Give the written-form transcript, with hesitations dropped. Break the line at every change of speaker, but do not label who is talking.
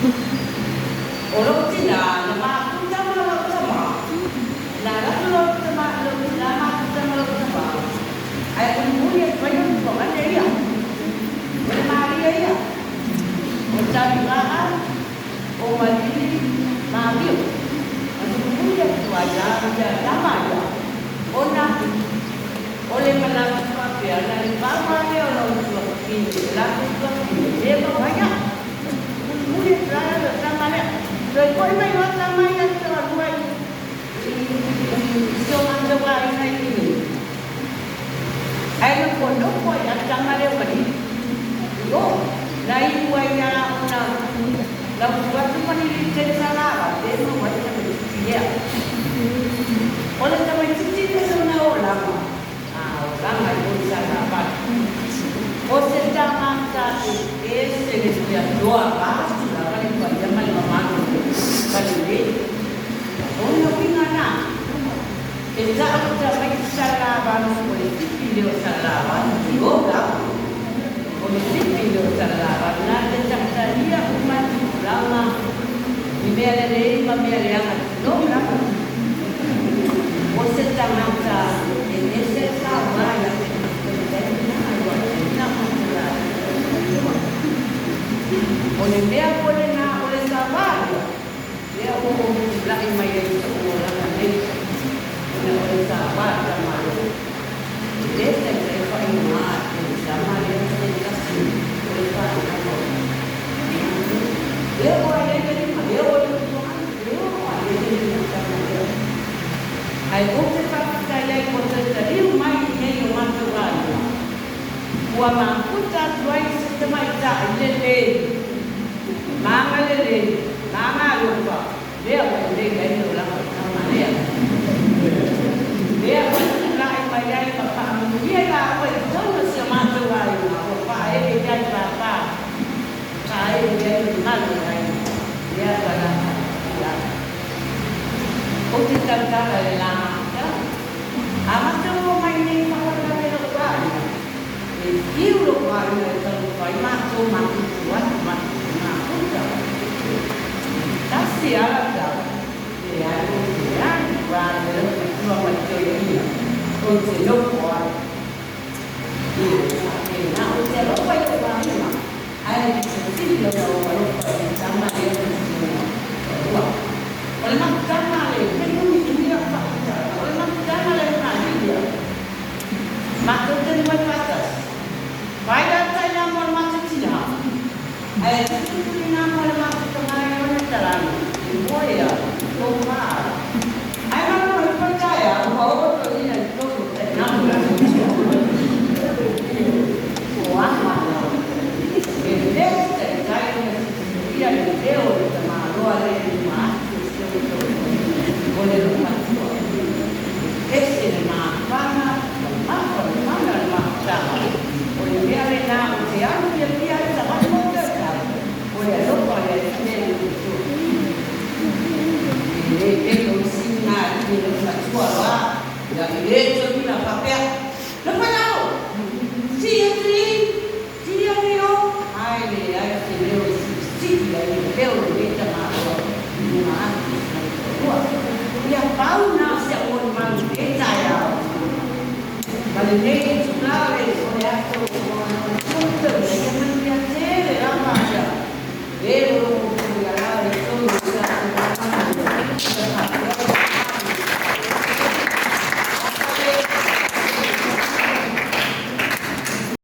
O lou tinā na mafuta ma lou tamā, na alu atu lou tamā i lou tinā mafuta ma lou tamā, ae mulimuli atu ai o le tuagane ia, o le malie ia, o Talivaa, o Malili ma Amio. Na mulimuli atu ai la ia tama ia, ona o le manatu faapea na le pau lava lea o lou tuafafine, o latou tuafafine, e le maua ai au. Mulimuli atu la le tama lea. Toe foi mai loa tama ia e toalua i si o matou aiga i inei. Ae nofonofo ai lava le tama lea o Malili i o. Na iu ai lava ona lautu atu Malili i le salava pe maua ai le tamaitiiti lea. O le tamaitiiti lea lona olaga, a olaga i o i Salafai. O se tagata e ese le fiatoa vaeatu lava le paia ma le mamalu o le fale nei. O lona uiga na, e ta'u tamaiti Salavalu o le fifi lea o Salavalu i o lava. O le fifi lea o Salavalu na te ta'italia uma i tupulaga i mea lelei ma mea leaga tulou lava. O se tagata e ese le sauga ia te O le mea foi lena o le savali lea ua ou tulai mai ai i so'u olaga nei, ona o le savali a Malo e lē taitai faaigoā atu le tama lea ma se tasi o le fanau a E oo lava i ai le lima, e oo i le tuaga, e oo lava i ai le lima o le tama lea. Ae ou te faafetai ai ua toe taliu mai i inei o matou aiga, ua mafuta atu ai se tamaitai lelei, ma agalelei, ma agalofa, lea ua lelei ai le olaga o le tama lea. Lea ua tulai mai ai ma faamanuia i laua i totonu o si o matou aiga, ua faaee i ai pāpā, faaee i ai le mamalu o le aiga, lea ua la faamanuia atu. Ou te tautala i le la mafutaga. A matou o mai nei faalavelave i lou aiga, e fiu lou aiga e taumafai matou matutu atu matou mafuta. Tasi lava lau tala, leai ou te alu lava i lou matua ma le toeaina, ou te nofo ai. Ia, e faapena, ou te alofa i lou aiga, ae sili ona ou alofa i le tama lea ma si ona toalua. O le mafutaga a le, e umi lau faamatalaga, o le mafutaga a le Maria, matou te nuu ai faatasi. Fai la tai na mo le matou tinā, ae tututuli na mo le matou tamā i ona talani, e moe a, tou faa. Ae malo mai foi taeao ua oo toeaina i totonu o tai na mo le matou tinā. O ama na, e le taitai ona silafia le leo o le tamaloa lea i luma atu o si ona toalua, o le loomatua. E ese le mafana, mamafa le mana o le mafutaga. O le mea lena ou te alu fiafia ai Savaii mo le tau, o le alofa o le Alii lea i le matua. E le pei o isi na alii e loomatua loa, ia i le toeaina faapea, Nofo i lalo, sii atu i i, sii atu i o, ae leai se leo e silisili ai le leo o lenei tamaloa i luga atu o si ona toalua. Ia pau na o si au molimau i lenei taeao ma lenei itula o le aso.